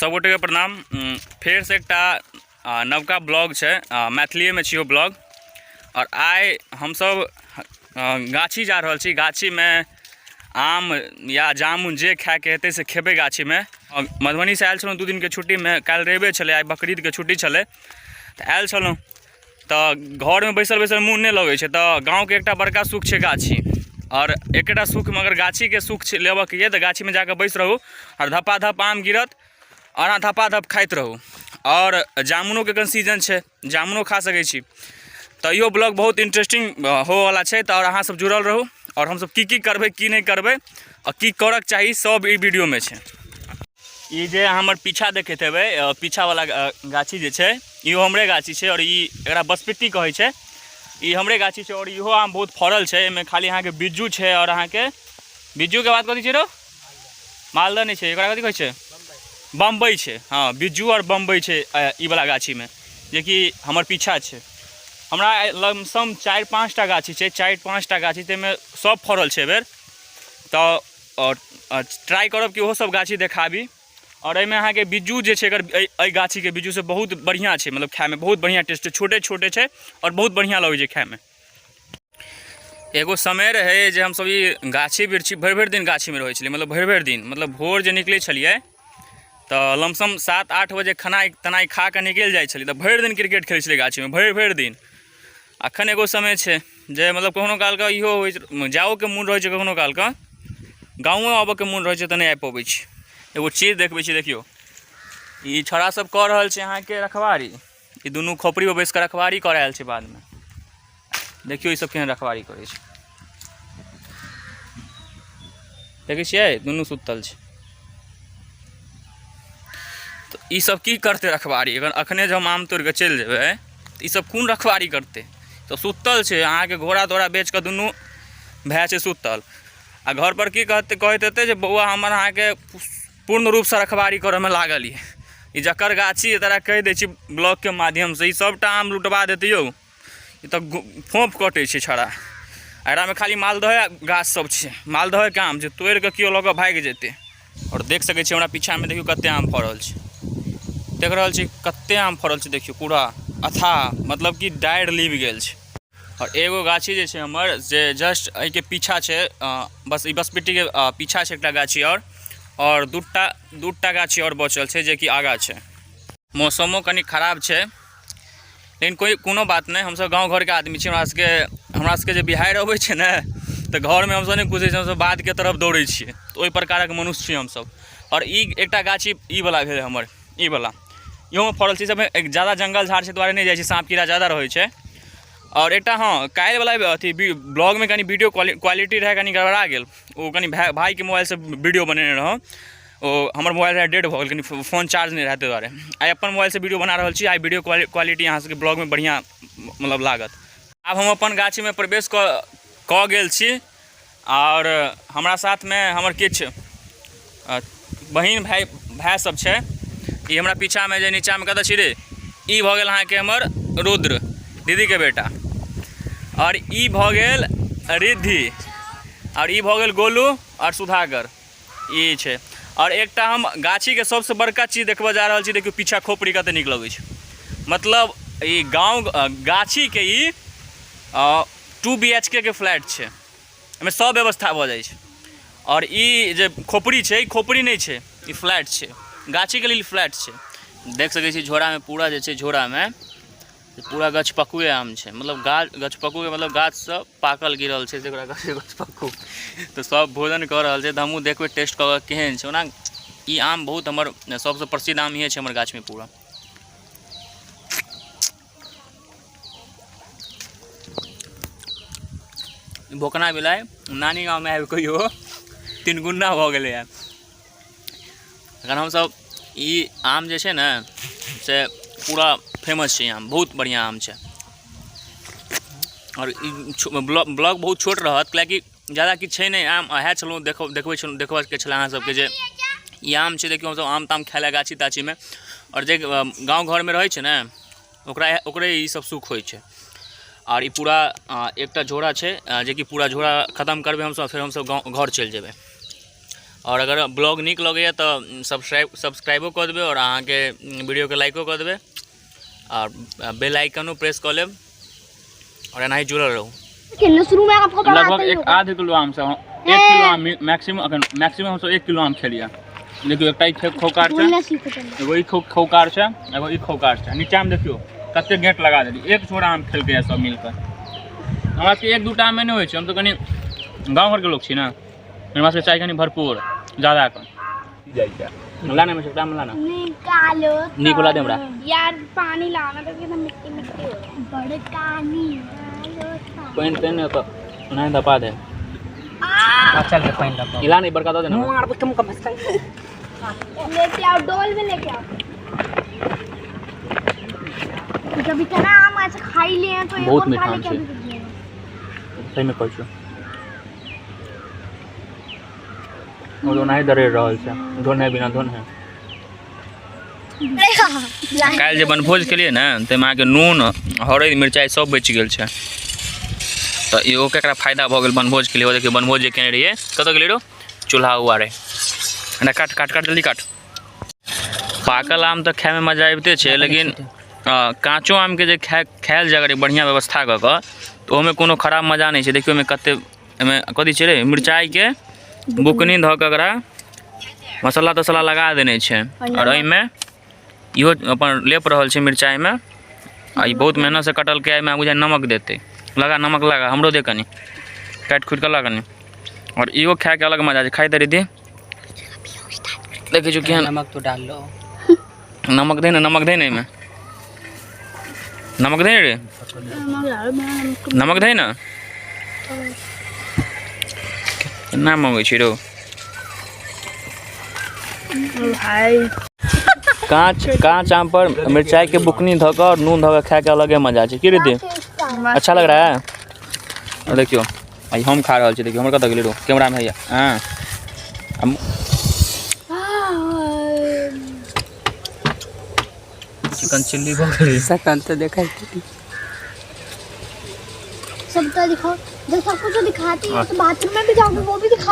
सबगोटेके प्रणाम। फेरसँ एकटा नवका ब्लॉग छै, मैथिलीएमे छियै ब्लॉग। आओर आइ हमसब गाछी जा रहल छी। गाछीमे आम या जामुन जे खायके हेतै से खेबै गाछीमे। मधुबनीसँ आयल छलहुँ 2 दिनके छुट्टीमे, काल्हि रविए छलै, आइ बकरीदके छुट्टी छलै, तऽ आयल छलहुँ। तऽ घरमे बैसल बैसल मोन नहि लगै छै, तऽ गाँवके एकटा बड़का सुख छै गाछी। आओर एकेटा सुख मगर गाछीके सुख छै लेबऽके यऽ, तऽ गाछीमे जाकऽ बैस रहू आओर धपाधप आम गिरत आओर अहाँ धपाधप खाइत रहू। आओर जामुनोके एखन सीजन छै, जामुनो खा सकै छी। तऽ इहो ब्लॉग बहुत इंटरेस्टिंग होबऽवला छै, तऽ आओर अहाँ सब जुड़ल रहू। आओर हमसब की की करबै, की नहि करबै आओर की करऽके चाही, सब ई वीडियोमे छै। ई जे हमर पीछा देखैत हेबै, पीछावला गाछी जे छै, इहो हमरे गाछी छै। आओर ई एकरा बसपिट्टी कहै छै, ई हमरे गाछी छै। आओर इहो आम बहुत फड़ल छै, एहिमे खाली अहाँके बिज्जू छै। आओर अहाँके बिज्जूके बाद कथी छै रौ? मालदह नहि छै, एकरा कथी कहै छै? बम्बई छै। हँ, बिज्जू आओर बम्बई छै ई वला गाछीमे, जेकि हमर पीछा छै। हमरा लमसम 4-5 टा गाछी छै, 4-5 टा गाछी, ताहिमे सब फड़ल छै एहिबेर। तऽ आओर ट्राइ करब कि ओहो सब गाछी देखाबी। आओर एहिमे अहाँके बिज्जू जे छै, एकर एहि गाछीके बिज्जू से बहुत बढ़िआँ छै, मतलब खायमे बहुत बढ़िआँ टेस्ट छै, छोटे छोटे छै आओर बहुत बढ़िआँ लगै छै खायमे। एगो समय रहै जे हमसब ई गाछी वृक्षी भरि भरि दिन गाछीमे रहै छलियै, मतलब भरि भरि दिन, मतलब भोर जे निकलै छलियै तऽ लमसम 7-8 बजे खेनाइ तेनाइ खा कऽ निकलि जाइ छलियै, तऽ भरि दिन क्रिकेट खेलै छलियै गाछीमे, भरि भरि दिन। अखन एगो समय छै जे मतलब कखनो कालके इहो होइ छै, जाओके मोन रहै छै, कखनो कालके गाँवो आबऽके मोन रहै छै, तऽ नहि आबि पबै छी। एगो चीज देखबै छी, देखियौ ई छौड़ा सब कऽ रहल छै अहाँके रखवारी। ई दुनू खोपड़ीपर बैस कऽ रखवारी कऽ आयल छै बादमे। देखियौ ई सब केहन रखवारी करै छै, देखै छियै दुनू सुतल छै। तऽ ई सब की करतै रखवारी? अगर अखने जे हम आम तोड़ि कऽ चलि जेबै तऽ ई सब कोन रखवारी करतै? तऽ सुतल छै अहाँके घोड़ा तोड़ा बेच कऽ दुनू भाय छै सुतल। आ घर पर की कहतै? कहैत हेतै जे बौआ हमर अहाँके पूर्ण रूपसँ रखवारी करऽमे लागल यऽ। ई जकर गाछी तोरा कहि दै छी ब्लॉगके माध्यमसँ, ई सबटा आम लुटबा देतै यौ। ई तऽ फोँफ कटै छै छड़ा। एकरामे खाली मालदहे गाछ सब छै, मालदहेके आम छै, तोड़ि कऽ केओ लऽ कऽ भागि जेतै। आओर देख सकै छी हमरा पीछामे देखियौ कते आम फड़ल छै, देख रहल छी कते आम फड़ल छै, देखियौ पूरा अथाह, मतलब कि डारि लीब गेल छै। आओर एगो गाछी जे छै हमर जे जस्ट एहिके पीछा छै, बस ई बसपिट्टीके पीछा छै एकटा गाछी। आओर दूटा गाछी आओर बचल छै जेकि आगाँ छै। मौसमो कनि खराब छै, लेकिन कोइ कोनो बात नहि, हमसब गाँव घरके आदमी छी। हमरा सबके जे बिहाड़ि अबै छै ने तऽ घरमे हमसब नहि घुसै छी, हमसब बाधके तरफ दौड़ै छियै। तऽ ओहि प्रकारक मनुष्य छी हमसब। आओर ई एकटा गाछी ई वला भेल हमर, ई वला इहोमे फड़ल छै। सबमे एक जादा जङ्गल झाड़ छै दुआरे नहि जाइ छै, साँप कीड़ा जादा रहै छै। आओर एकटा हँ काल्हिवला अथी ब्लॉगमे कनि वीडियो क्वालिटी रहै कनि गड़बड़ा गेल। ओ कनि भाइके मोबाइलसँ वीडियो बनेने रहौँ, ओ हमर मोबाइल रहै डेड भऽ गेल, कनि फोन चार्ज नहि रहै, ताहि दुआरे आइ अपन मोबाइलसँ वीडियो बना रहल छी। आइ वीडियो क्वालिटी अहाँ सबके ब्लॉगमे बढ़िआँ मतलब लागत। आब हम अपन गाछीमे प्रवेश कऽ गेल छी आओर हमरा साथमे हमर किछु बहिन भाय भाय सब छै। ई हमरा पीछामे जे नीचाँमे कतऽ छी रे, ई भऽ गेल अहाँके हमर रुद्र दीदीके बेटा, आओर ई भऽ गेल रिद्धि, आओर ई भऽ गेल गोलू आओर सुधाकर ई छै। आओर एकटा हम गाछीके सबसँ बड़का चीज देखबऽ जा रहल छी। देखियौ पीछा खोपड़ी कते नीक लगै छै, मतलब ई गाँव गाछीके ई 2 बी एच के के फ्लैट छै, एहिमे सब व्यवस्था भऽ जाइ छै। आओर ई जे खोपड़ी छै, ई खोपड़ी नहि छै, ई फ्लैट छै, गाछीके लेल फ्लैट छै। देख सकै छी झोरामे पूरा जे छै, झोरामे पूरा गछपक्कुए आम छै, मतलब गाछ गछपक्कूके मतलब गाछसँ पाकल गिरल छै, से ओकरा कहै छै गछपक्कू। तऽ सब भोजन कऽ रहल छै, तऽ हमहूँ देखबै टेस्ट कऽ कऽ केहन छै। ओना ई आम बहुत हमर सबसँ प्रसिद्ध आम इहे छै हमर गाछमे पूरा। भोकना बिलाइ नानी गाँवमे आबि कऽ इहो 3 गुना भऽ गेलैए। एखन हमसब ई आम जे छै ने से पूरा फेमस छै, ई आम बहुत बढ़िआँ आम छै। आओर ई ब्लॉग बहुत छोट रहत, किएकि जादा किछु छै नहि। आम इएह छलहुँ देखबै छलहुँ, देखबऽके छलै अहाँ सबके जे ई आम छै। देखियौ हमसब आम ताम खाइ लए गाछी ताछीमे, आओर जे गाँव घरमे रहै छै ने ओकरा ओकरे ई सब सुख होइ छै। आओर ई पूरा एकटा झोरा छै, जेकि पूरा झोरा खतम करबै हमसब, फेर हमसब गाँव घर चलि जेबै। आओर अगर ब्लॉग नीक लगैए तऽ सब्सक्राइबो कऽ देबै आओर अहाँके वीडियोके लाइको कऽ देबै आओर बेल आइकनो प्रेस कऽ लेब आओर एनाही जुड़ल रहू। खेलना शुरू में आपको लगभग पढ़ाते ही एक होगा। आध किलो आम सब, 1 किलो आम मैक्सिमम, अखन मैक्सिमम हमसब 1 किलो आम खेलियै। देखियौ एकटा ई खौकार छै, बोलना सीखो पहले। एगो ई खौकार छै, एगो ई खौकार छै। नीचामे देखियौ कते गेट लगा देली, एक झोरा आम खेलकै सब मिलकऽ। हमरा सबके एक दूटा आममे नहि होइ छै, हम तऽ कनि गाँव घरके लोक छी ने, हमरा सबके चाही कनि भरपूर ज्यादा कऽ। लाना में से आम लाना। निकालो नीक वाला दे हमरा। यार पानी लाना तो कितना मिट्टी मिट्टी हो रहा है। बड़का निकालो। पानि तानि तऽ ओनाहि दपा दे। चल के पानि लग। इला नहीं बड़का दऽ दे ना। मार कम कम हंसता। लेके आओ, डोल में लेके आओ। जब इतना आम ऐसे खा ही लिए हैं तो एक बहुत और खा मीठा ले आम के छै। अभी रुक जाएगा। सहीमे कहै छियौ, ओ तऽ ओनाहि दरड़ि रहल छै, धोन है बिना धोन है। काल्हि जे बनभोज केलियै ने ताहिमे अहाँके नून हरदि मिरचाइ सब बचि गेल छै, तऽ इहो केकरा फायदा भऽ गेल बनभोज के लिए। देखियौ बनभोज जे केने रहियै, कतऽ गेलै रो चूल्हा उआरे। एना काट काट काट जल्दी काट। पाकल आम तऽ खायमे मजा अबिते छै, लेकिन काँचो आमके जे खायल जाय अगर बढ़िआँ व्यवस्था कऽ कऽ तऽ ओहोमे कोनो खराब मजा नहि छै। देखियौ ओहिमे कते एहिमे कथी छै रे, मिरचाइके बुकनी धऽ कऽ एकरा मसाला तसाला लगा देने छै आओर एहिमे इहो अपन लेप रहल छै मिरचाइमे। आ ई बहुत मेहनतसँ कटलकै, एहिमे बुझाइ नमक देतै। लगा नमक लगा, हमरो दे कनि, काटि खुटि कऽ लगा कनि। आओर इहो खायके अलग मजा छै। खाइ तऽ दीदी देखै छियौ केहन। नमक तो डाल लो। नमक दे ने, नमक दे ने, एहिमे नमक दे ने रे, नमक दे ने। केना मंगै छी रौ? भाई काँच काँच आम पर मिरचाई के बुकनी धऽ कऽ और नून धऽ कऽ खायके अलगे मजा छै। की रीति, अच्छा लग रहा है? और देखियौ आइ हम खा रहल छी। देखियौ हमर कतऽ गेलै रो, कैमरामे हैया। हँ, चिकन चिल्ली भऽ गेलै। सकल तो देखा। सबका दिखाओ, जब सबको जो दिखाती है तो बाथरूम में भी जाओगे वो भी दिखा।